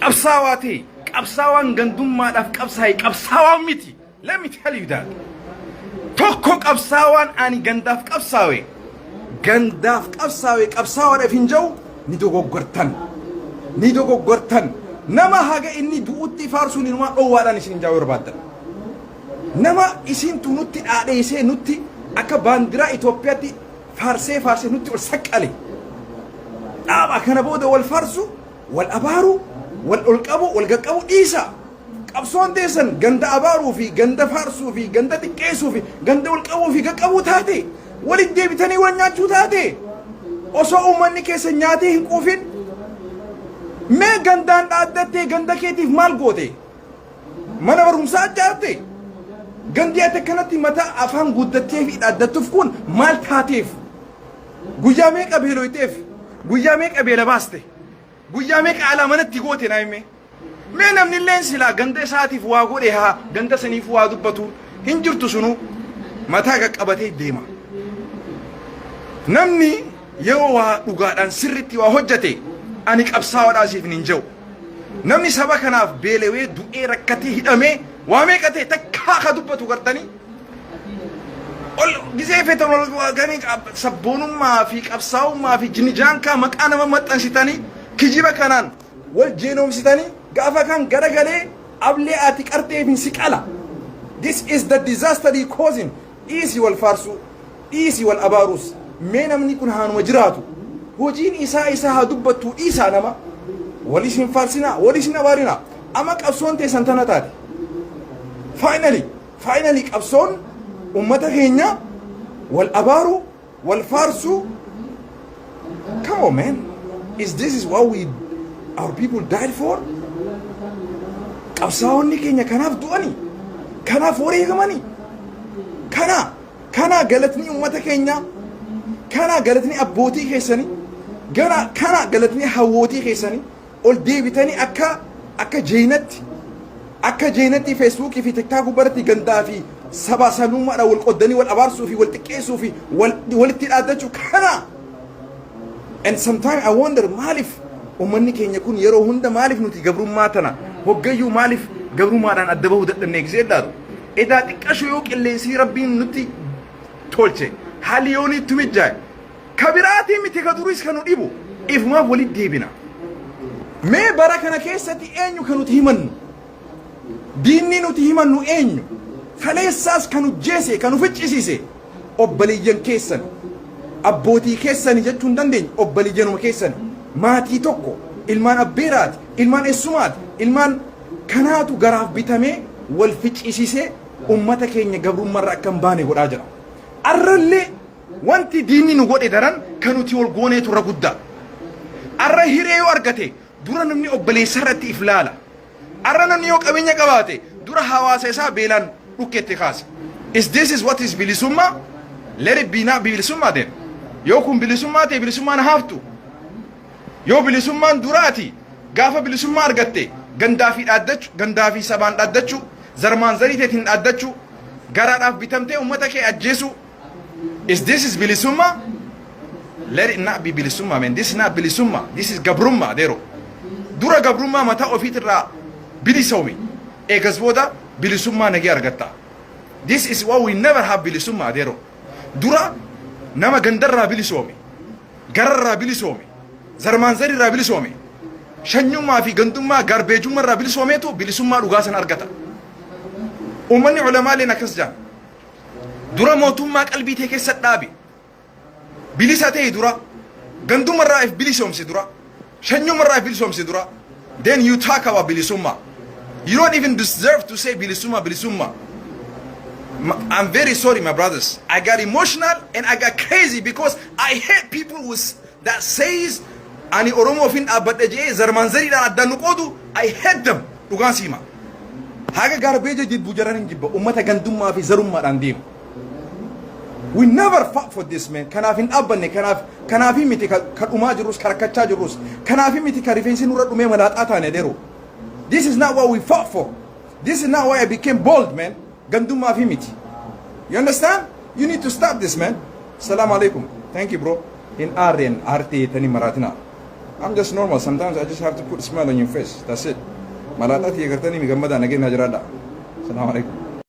Qabsaawaa ta'e, qabsaawaan gandummaadhaaf qabsaa'e qabsaawaan miti. Let me tell you that. Tokko qabsaawaan ani gandaaf qabsaawe, gandaaf qabsaawe, qabsaawaadhaaf hin jiru, ni dogoggortan. Ni dogoggortan. Nama haga inni du'utti faarsuun inumaa dhoowwaadhaan isin hin jaa'u barbaaddan. Nama isintu nutti dhaadheessee, nutti akka baandiraa Itoophiyaatti faarsee faarsee nutti ol saqqale. Dhaaba kana booda wal faarsu, wal abaaru, wal ol qabu, wal qaqqabu dhiisa. Qabsoon teessan ganda abaaruu fi ganda faarsuu fi ganda xiqqeessuu fi ganda wal qabuu fi qaqqabuu taate, walitti deebitanii wal nyaachuu taate, osoo uummanni keessa nyaatee hin quufin mee gandaan dhaaddattee ganda keetiif maal goote? Mana barumsaa ijaarte? Gandi ati akkanatti mataa afaan guddattee fi dhaaddattuuf kun maal taateef? Guyyaa meeqa beeloyteef? Guyyaa meeqa beela baaste? Guyyaa meeqa alaa manatti goote naa hime? Mee namni illeen silaa ganda isaatiif waa godhe haa ganda saniif waa dubbatu hin jirtu, sunu mataa qaqqabatee deema. Namni yeroo waa dhugaadhaan sirritti waa hojjete ani qabsaa'oodhaa siif hin jiru. Namni saba kanaaf beelawee, du'ee, rakkatee, hidhamee, waa meeqa ta'e takkaa ka dubbatu gartanii ol gisee feetan ol ganii sabboonummaa fi qabsaa'ummaa fi jinijaankaa maqaa nama maxxansitanii, kijiba kanaan wal jeenoomsitanii, gaafa kan garagalee ablee ati qarteef hin siqala. This is the disaster you causing. Dhiisii wal faarsuu, dhiisii wal abaaruus. Mee namni kun haanuma jiraatu. Hojiin isaa isaa haa dubbattuu, dhiisaa nama. Walis hin faarsinaa, walis hin abaarinaa. Amma qabsoon teessan tana taate. Finally, finally qabsoon ummata keenya wal abaaruu, wal faarsuu. Come on, man. Is this is what we our people died for? Qabsaa'onni keenya kanaaf du'anii, kanaaf wareegamanii, kana galatni ummata keenyaa, kana galatni abbootii keessanii, gara kana galatni hawwootii keessanii, ol deebitanii akka jeenatti akka jeenatti Feesbuukii fi TikTok biratti gandaa fi saba sabummaadhaan wal qoddanii wal abaarsuu fi wal xiqqeessuu fi walitti dhaaddachuu kana. And sometimes I wonder, maaliif uummanni keenya kun yeroo hunda, maaliif nuti gabrummaa tana hoggayyuu, maaliif gabrummaadhaan adda bahuu dadhabne gisee ilaalu. Edaa xiqqashu yoo qilleensii Rabbiin nutti tolche, haalli yoo nutti mijaa'e, ka biraatii miti, ka duris ka nu dhibu ifumaaf walitti deebina. Mee bara kana keessatti eenyu ka nuti himannu? Diinni nuti himannu eenyu? Kaleessaas kan ujjeese, kan uficcisiise obboleeyyan keessan, abbootii keessani jechuu hin dandeenye, obboleeyyanuma keessan, maatii tokko, ilmaan abbeeraati, ilmaan eessumaati, ilmaan kanaatu garaaf bitamee wal ficcisiisee ummata keenya gabrummaarra akka hin baane godhaa jira. Arrallee wanti diinni nu godhe daran kan nuti wal gooneetu irra guddaa. Arra hiree yoo argate dura namni obboleessa irratti if laala. Arra namni yoo qabeenya qabaate dura hawaasa isaa beelaan dhukkeetti kaasa. Is this is what is bilisummaa? Let it be not bilisummaa then. Yoo kun bilisummaa ta'e, bilisummaan haaftu. Yoo bilisummaan duraati gaafa bilisummaa argatte gandaa fi dhaaddachuu, gandaa fi sabaan dhaaddachuu, zarmaan zarii teetiin dhaaddachuu, garaadhaaf bitamtee uummata kee ajjeesuu. Is this is bilisummaa? Let it not be bilisummaa, man. This is not bilisummaa. This is gabrummaa dero. Dura gabrummaa mataa ofiitirraa bilisoomi. Eegas booda bilisummaa nagee argatta. This is what we never have bilisummaa dero. Dura nama gandarraa bilisoomi. Gararraa bilisoomi. Zarmaan zarirraa bilisoomi. Shanyummaa fi gandummaa garbeejummaa bilisoomeetu bilisummaa dhugaa san argata. Uummanni ulamaaleen akkas jedhan. Dura mootummaa qalbii tee keessa dhaabi. Bilisa ta'e dura. Gandumarraa if bilisoomsi dura. Shanyumarraa if bilisoomsi dura. Then you talk about bilisummaa. You don't even deserve to say bilisummaa, bilisummaa. I'm very sorry, my brothers. I got emotional and I got crazy because I hate people who that says ani Oromoo ofin dhaabbadhe jee zarmaan zariidhaan addaan nu qoodu. I hate them. Dhugaan siima. Haga garbeeja jibbu jaran hin jibba. Ummata gandummaa fi zarummaadhaan deemu. We never fought for this, man. Kanaaf hin dhaabbanne, kanaaf miti ka dhumaa jirrus, ka rakkachaa jirrus, kanaaf miti ka rifeensi nurra dhumee malaaxaa taane dheeru. This is not what we fought for. This is not why I became bold, man. Gandummaa fi miti. You understand? You need to stop this, man. Salam alaikum. Thank you, bro. Hin aarreen aartee tanii maraatinaa. I'm just normal. Sometimes I just have to put a smile on your face. That's it. Malaaxaa tiyya gartanii mi gammadaa nageenya jiraadha. Salaamu alaikum.